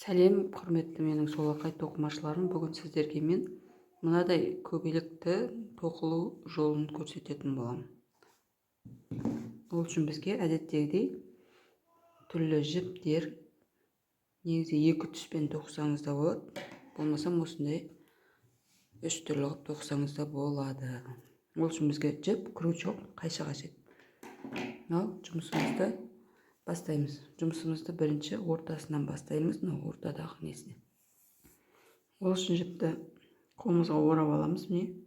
Сәлем, құрметті менің солақай тоқымашыларым. Бүгін сіздерге мен мынадай көбелекті тоқылу жолын көрсететін боламын. Ол үшін бізге әдеттегідей түрлі жіптер, негізі екі түспен тоқысаңыз да болады, болмаса осындай үш түрлі қылып тоқысаңыз да болады. Ол үшін бізге жіп, крючок, қайшы қажет. Ал жұмысымызды бастаймыз. Жұмысымызды бірінші ортасынан бастаймыз, мынау ортадағы несіне. Ол үшін жіпті қолымызға орап аламыз. Міне,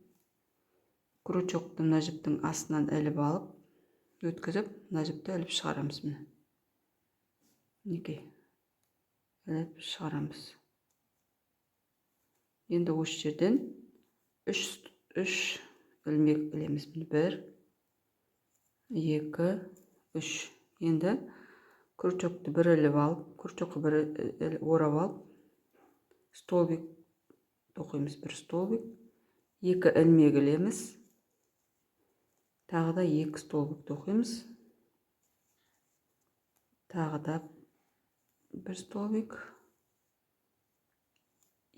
крючокты мына жіптің астынан іліп алып, өткізіп, мына жіпті іліп шығарамыз. Міне, мінекей, іліп шығарамыз. Енді осы жерден үш ілмек ілеміз. Міне, 1, 2, 3. Енді крючокты бір іліп алып, крючокқа бір орап алып, столбик тоқимыз. Бір столбик, екі ілмек ілеміз, тағы да екі столбик тоқимыз, тағы да бір столбик,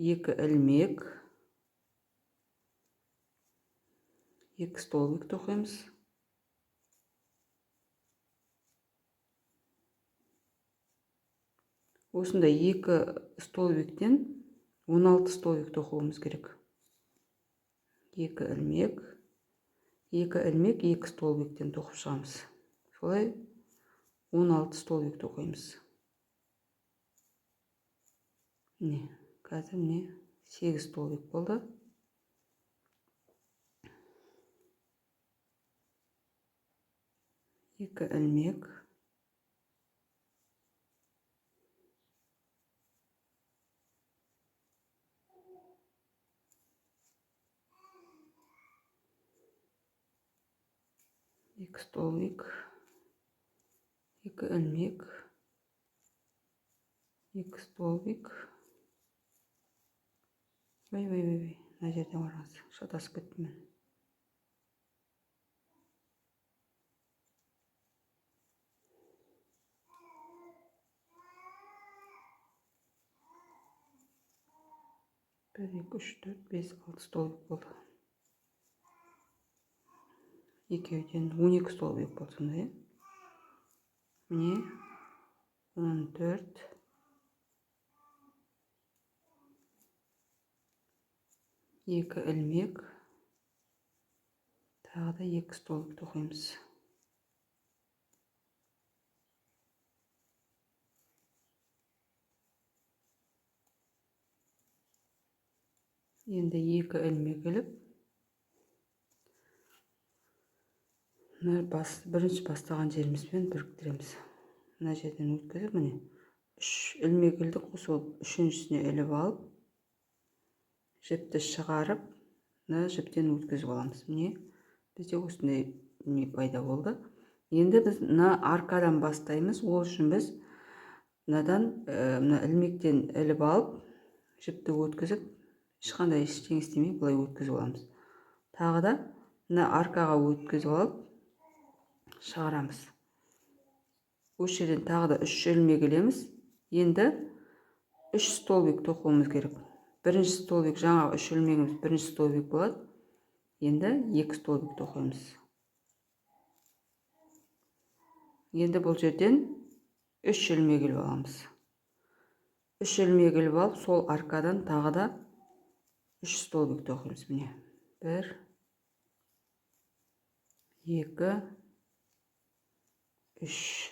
екі ілмек, екі столбик тоқимыз. Осындай екі столбиктен 16 столбик тоқуымыз керек. Екі ілмек, екі ілмек, екі столбиктен тоқып шығамыз. Солай 16 столбик тоқимыз. Міне, қазір міне 8 столбик болды. Екі ілмек, екі столбик, екі ілмек, екі столбик. Ой, ой, ой, ой, мына жерден қараңыз, шатасып кеттім мен. Бір, екі, үш, төрт, бес, алты столбик болды. Екеуден 12 столбик болды сонда, иә? Міне, 14, екі ілмек, тағы да екі столбик тоқимыз. Енді екі ілмек іліп, мына бірінші бастаған жерімізбен біріктіреміз. Мына жерден өткізіп, міне, үш ілмек ілдік қой, сол үшіншісіне іліп алып, жіпті шығарып, мына жіптен өткізіп аламыз. Міне, бізде осындай не пайда болды. Енді біз мына аркадан бастаймыз. Ол үшін біз мынадан, мына ілмектен іліп алып, жіпті өткізіп, ешқандай ештеңе істемей былай өткізіп аламыз. Тағы да мына аркаға өткізіп алып шығарамыз. Осы жерден тағы да үш ілмек ілеміз. Енді үш столбик тоқуымыз керек. Бірінші столбик, жаңа үш ілмегіміз бірінші столбик болады. Енді екі столбик тоқимыз. Енді бұл жерден үш ілмек іліп аламыз. Үш ілмек іліп алып, сол аркадан тағы да үш столбик тоқимыз. Міне, 1, 2, 3.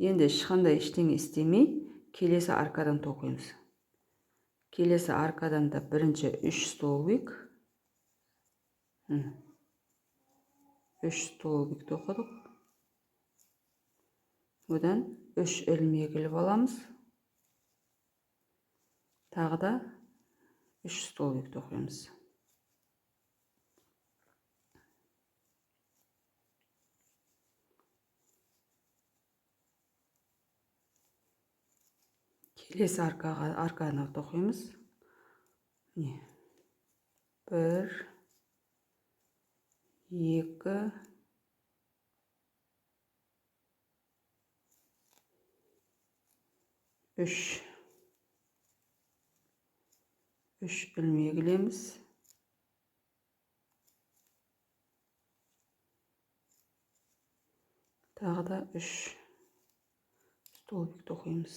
Енді ешқандай ештеңе істемей келесі аркадан тоқимыз. Келесі аркадан да бірінші үш столбик, үш столбик тоқыдық. Одан үш ілмек іліп аламыз. Тағы да үш столбик тоқимыз. Келесі арканы тоқимыз. Міне, 1, 2, 3 3 ilmek ілеміз. Тағы да 3 столбик тоқимыз.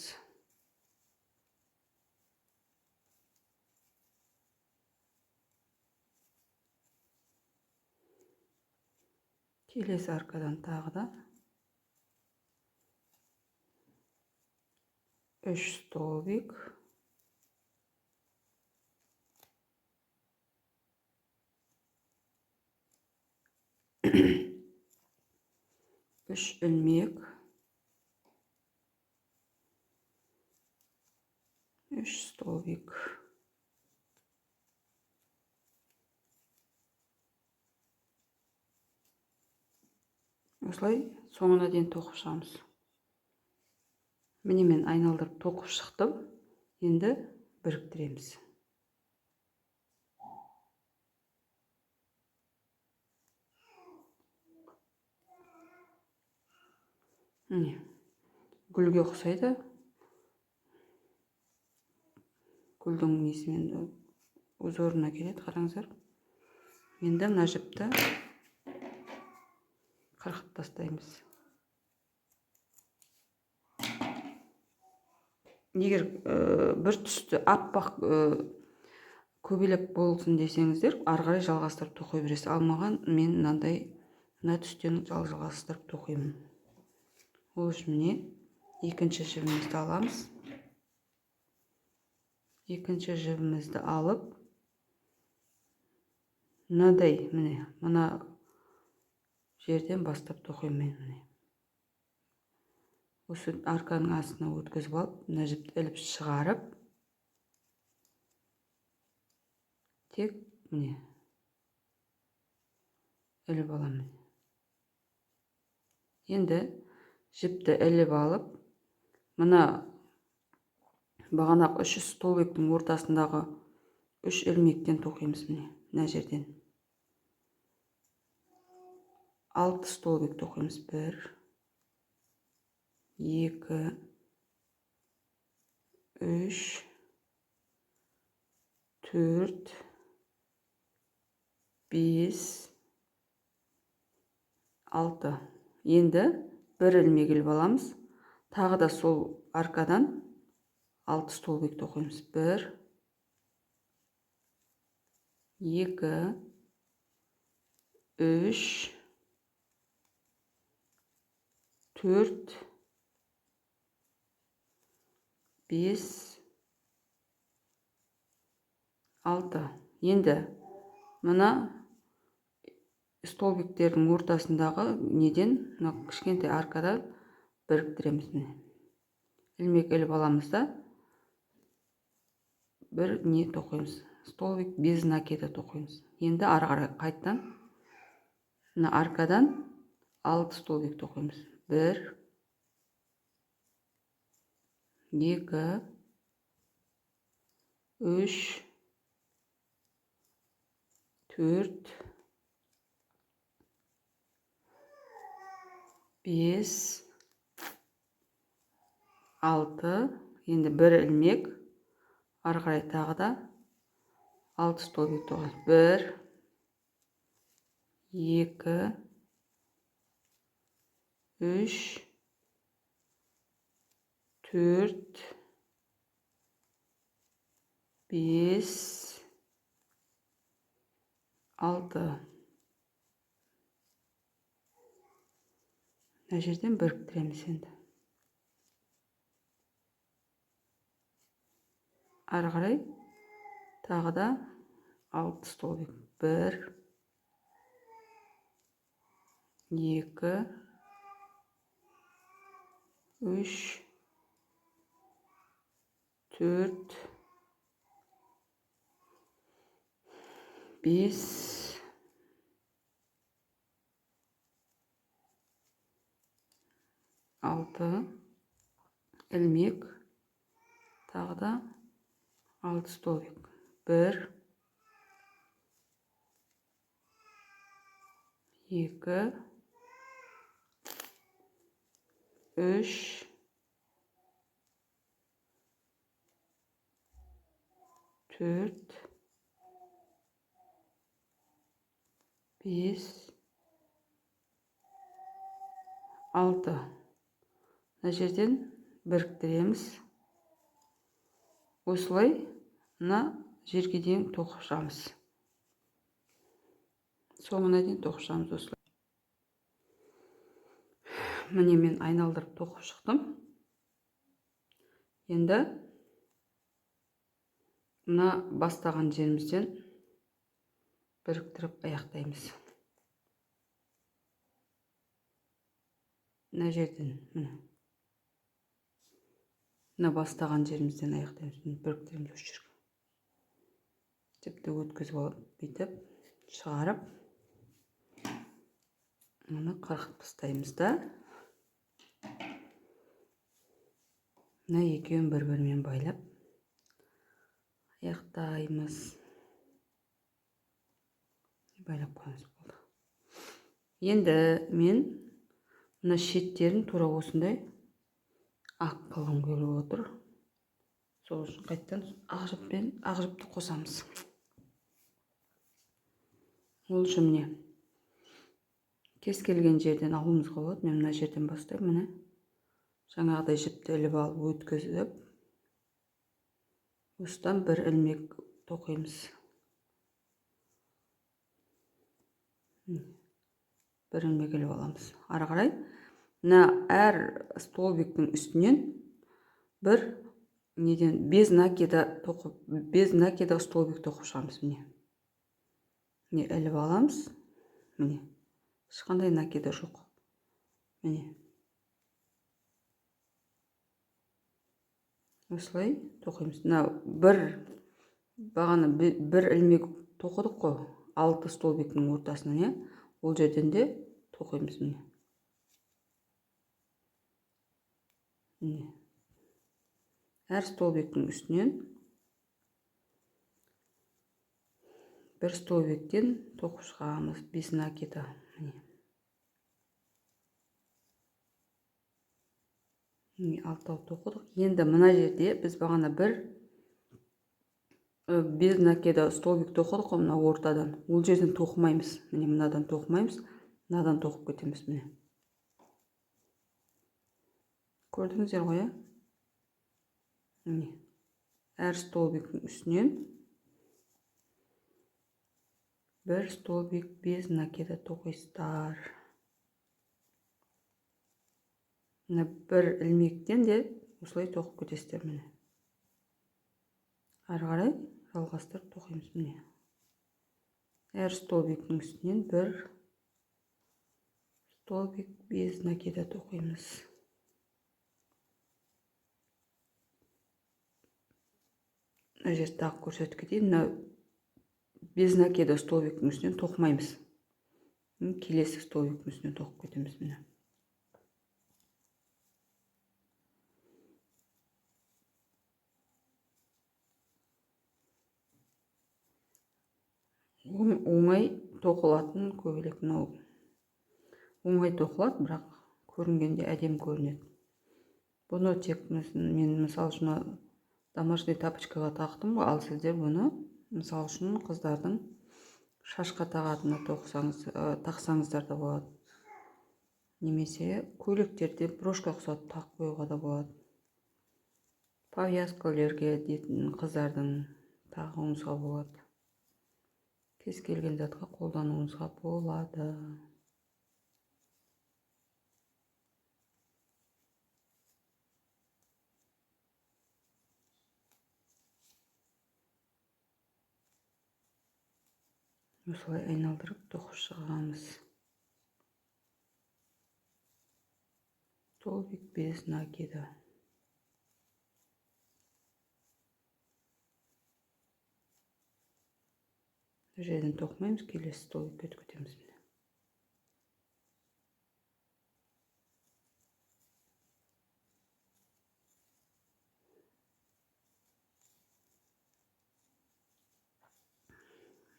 Келесі аркадан тағы да 3 столбик. 3 ilmek, 3 столбик. Осылай соңына дейін тоқып шығамыз. Міне мен айналдырып тоқып шықтым. Енді біріктіреміз. Міне гүлге ұқсайды. Гүлдің несімен узорына келеді, қараңыздар. Енді мына жіпті қырқып тастаймыз. Егер бір түсті аппақ көбелек болсын десеңіздер, ары қарай жалғастырып тоқи бересіз. Ал маған мен мынандай мына түстен жалғастырып тоқимын. Ол үшін міне екінші жібімізді аламыз. Екінші жібімізді алып, мынадай міне мына жерден бастап тоқимын мен міне. Осы арканың астына өткізіп алып, мына жіпті іліп шығарып, тек міне іліп аламын. Енді жіпті іліп алып, мына бағанағы 3 столбиктің ортасындағы 3 ілмектен тоқимыз міне, мына жерден. 6 столбик тоқимыз. 1, 2, 3, 4, 5, 6. Енді бір ілмек іліп аламыз. Тағы да сол аркадан 6 столбик тоқимыз. 1, 2, 3, 4, 5, 6. Енді мына столбиктердің ортасындағы неден, мына кішкентай аркадан біріктіреміз міне. Ілмек іліп аламыз да бір не тоқимыз. Столбик без накида тоқимыз. Енді ары қарай қайтадан мына аркадан 6 столбик тоқимыз. 1, 2, 3, 4, 5, 6. Енді бір ілмек, ары қарай тағы да 6 столбик тоқимыз. 1, 2, 3, 4, 5, 6. Мына жерден біріктіреміз енді. Ары қарай тағы да 6 столбик. 1, 2, 3, 4, 5, 6 ілмек, тағы да 6 столбик. 1, 2, 3, 4, 5, 6. Мына жерден біріктіреміз. Осылай мына жерге дейін тоқып шығамыз. Соңына дейін тоқып шығамыз осылай. Міне мен айналдырып тоқып шықтым. Енді мына бастаған жерімізден біріктіріп аяқтаймыз. Мына жерден, міне. Мына бастаған жерімізден аяқтаймыз. Міне біріктіреміз осы жерге. Жіпті өткізіп алып, бүйтіп шығарып, мұны қырқып тастаймыз да. Мына екеуін бір-бірімен байлап аяқтаймыз. Байлап қоямыз, болды. Енді мен мына шеттерін тура осындай ақ қылғым келіп отыр. Сол үшін қайтадан ақ жіпті қосамыз. Ол үшін міне кез келген жерден алуымызға болады. Мен мына жерден бастаймын. Міне жаңағыдай жіпті іліп алып өткізіп, осыдан бір ілмек тоқимыз. Бір ілмек іліп аламыз. Ары қарай мына әр столбиктің үстінен бір неден без накида тоқып, без накида столбик тоқып шығамыз. Міне. Міне іліп аламыз. Міне. Ешқандай накида жоқ. Міне. Осылай тоқимыз. Мына бір бағана бір ілмек тоқыдық қой, 6 столбиктің ортасынан, иә? Ол жерден де тоқимыз, міне. Міне. Әр столбиктің үстінен бір столбиктен тоқып шығамыз, без накида. Міне. Міне, алтау тоқыдық. Енді мына жерде біз бағана бір без накида столбик тоқыдық қой мына ортадан. Ол жерден тоқымаймыз. Міне, мынадан тоқымаймыз, мынадан тоқып кетеміз, міне. Көрдіңіздер ғой, ә? Міне. Әр столбиктің үстінен бір столбик без накида тоқисыздар. Мына бір ілмектен де осылай тоқып кетесіздер, міне. Ары қарай жалғастырып тоқимыз, міне. Әр столбиктің үстінен бір столбик без накида тоқимыз. Мына жерді тағы көрсетіп кетейін. Мына без накида столбиктің үстінен тоқымаймыз. Келесі столбиктің үстінен тоқып кетеміз, міне. Оңай тоқылатын көбелек мынау. Оңай тоқылады, бірақ көрінгенде әдемі көрінеді. Бұны тек мен мысал үшін домашний тапочкаға тақтым ғой, ал сіздер бұны мысал үшін қыздардың шашқа тағатынына тақсаңыздар да болады. Немесе көйлектерде брошка ұқсатып тағып қоюға да болады. Повязкалерге дейтін қыздардың тағуыңызға болады. Кез келген затқа қолдануыңызға болады. Осылай айналдырып тоқып шығамыз. Столбик без накида. Бұл жерден тоқымаймыз, келесі столбикке өтіп кетеміз, міне.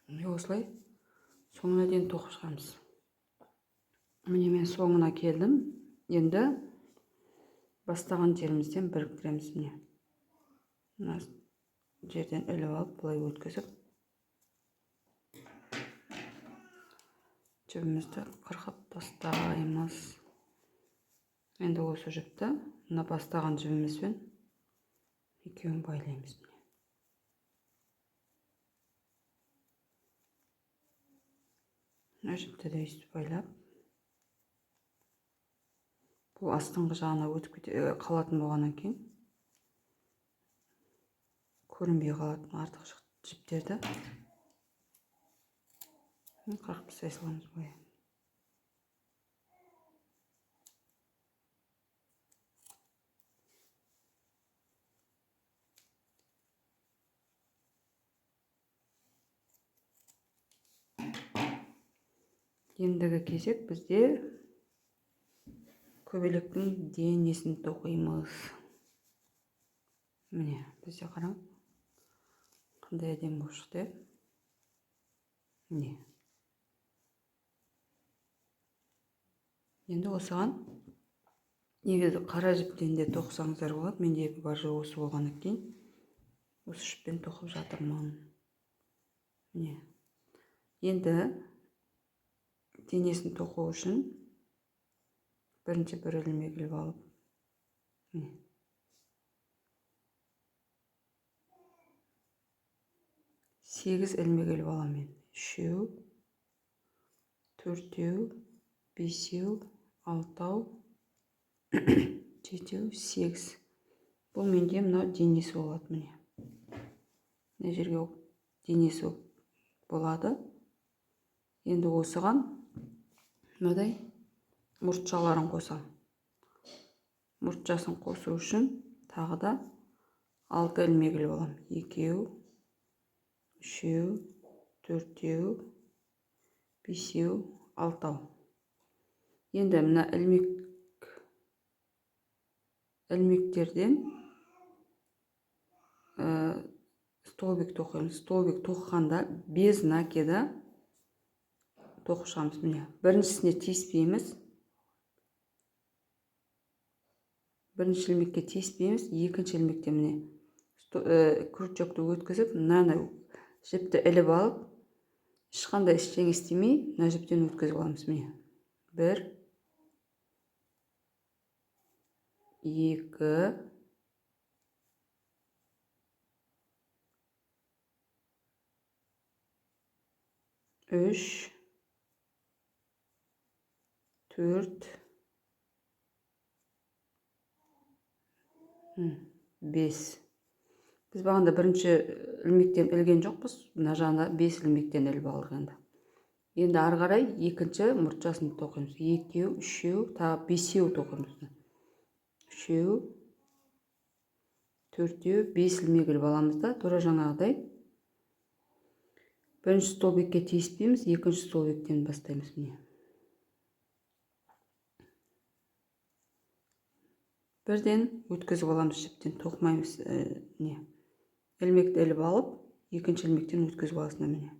Міне осылай соңына дейін тоқып шығамыз. Міне мен соңына келдім. Енді бастаған жерімізден біріктіреміз, міне. Мына жерден іліп алып, былай өткізіп, жібімізді қырқып тастаймыз. Енді осы жіпті мына бастаған жібімізбен екеуін байлаймыз. Мына жіпті де өйстіп байлап, бұл астыңғы жағына өтіп қалатын болғаннан кейін көрінбей қалатын артық жіптерді қырқып тастай саламыз былай. Ендігі кезек бізде көбелектің денесін тоқимыз. Міне, бізде қараң қандай әдемі болып шықты. Міне. Енді осыған негізі қара жіптен де тоқысаңыздар болады. Мендегі бар жоқ осы болғаннан кейін осы жіппен тоқып жатырмын. Міне. Енді денесін тоқу үшін бірінші бір ілмек іліп алып, міне, 8 ілмек іліп аламын мен. 3, 4, 5, 6, 7, 8. Бұл менде мынау денесі болады. Міне, мына жерге денесі болады. Енді осыған мынадай мұртшаларын қосамын. Мұртшасын қосу үшін тағы да 6 ілмек іліп аламын. 2, 3, 4, 5, 6. Енді мына ілмектерден столбик тоқимыз. Столбик тоқығанда без накида тоқып шығамыз. Міне, біріншісіне тиіспейміз. Бірінші ілмекке тиіспейміз. Екінші ілмекте міне крючокты өткізіп, мынаны жіпті іліп алып, ешқандай ештеңе істемей, мына жіптен өткізіп аламыз. Міне, 1, 2, 3, 4, 5. Біз бағанда бірінші ілмектен ілген жоқпыз, мына жағында 5 ілмектен іліп алдық енді. Енді ары қарай екінші мұртшасын тоқимыз. 2, 3, тағы 5 тоқимыз. 3, 4, 5 ілмек іліп аламыз да, тура жаңағыдай бірінші столбикке тиіспейміз, екінші столбиктен бастаймыз. Міне, бірден өткізіп аламыз жіптен, тоқымаймыз. Не, ілмекті іліп алып, екінші ілмектен өткізіп аласың. Міне,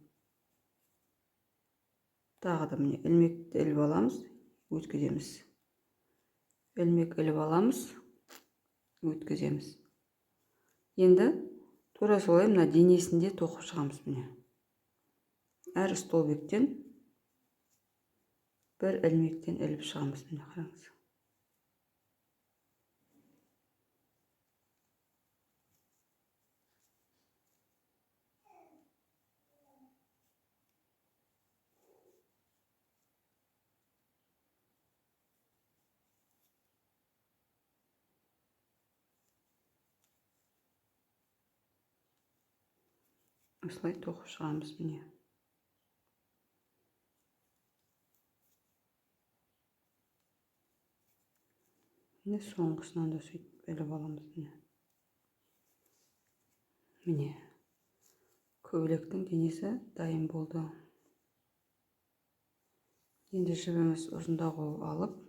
тағы да міне ілмекті іліп аламыз, өткіземіз. Ілмек іліп аламыз, өткіземіз. Енді тура солай мына денесінде тоқып шығамыз. Міне, әр столбиктен бір ілмектен іліп шығамыз. Міне, қараңыз. Осылай тоқып шығамыз. Міне, міне соңғысынан да сөйтіп іліп аламыз. Міне, міне көбелектің денесі дайын болды. Енді жібіміз ұзындау қылып алып,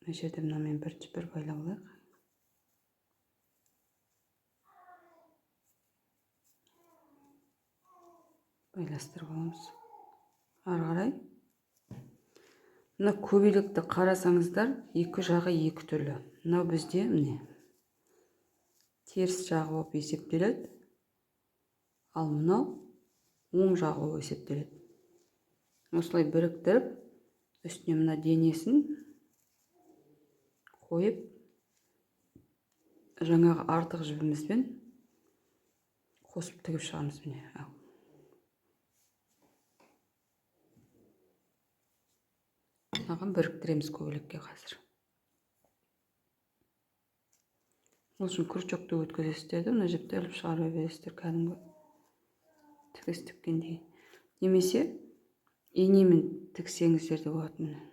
мына жерде мынамен бір байлап алайық. Байластырып аламыз. Ары қарай Мына көбелекті қарасаңыздар, екі жағы екі түрлі. Мынау бізде міне теріс жағы болып есептеледі, ал мынау оң жағы болып есептеледі. Осылай біріктіріп, үстіне мына денесін қойып, жаңағы артық жібімізбен қосып тігіп шығамыз міне. Мынаған біріктіреміз көбелекке қазір. Ол үшін крючокты өткізесіздер де, мына жіпті іліп шығара бересіздер кәдімгі тігіс тіккендей. Немесе инемен тіксеңіздер де болады міне.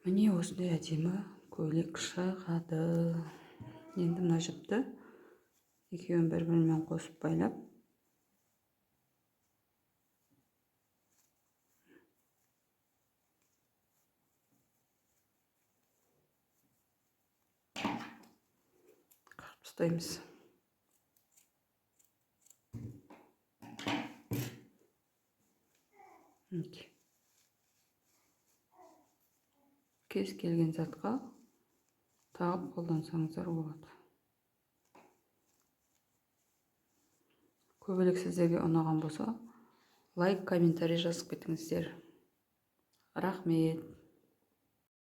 Міне осындай әдемі көйлек шығады. Енді мына жіпті екеуін бір-бірімен қосып байлап, қырып тастаймыз. Мінекей. Кез келген затқа тағып қолдансаңыздар болады. Көбелек сіздерге ұнаған болса, лайк, комментарий жазып кетіңіздер. Рахмет.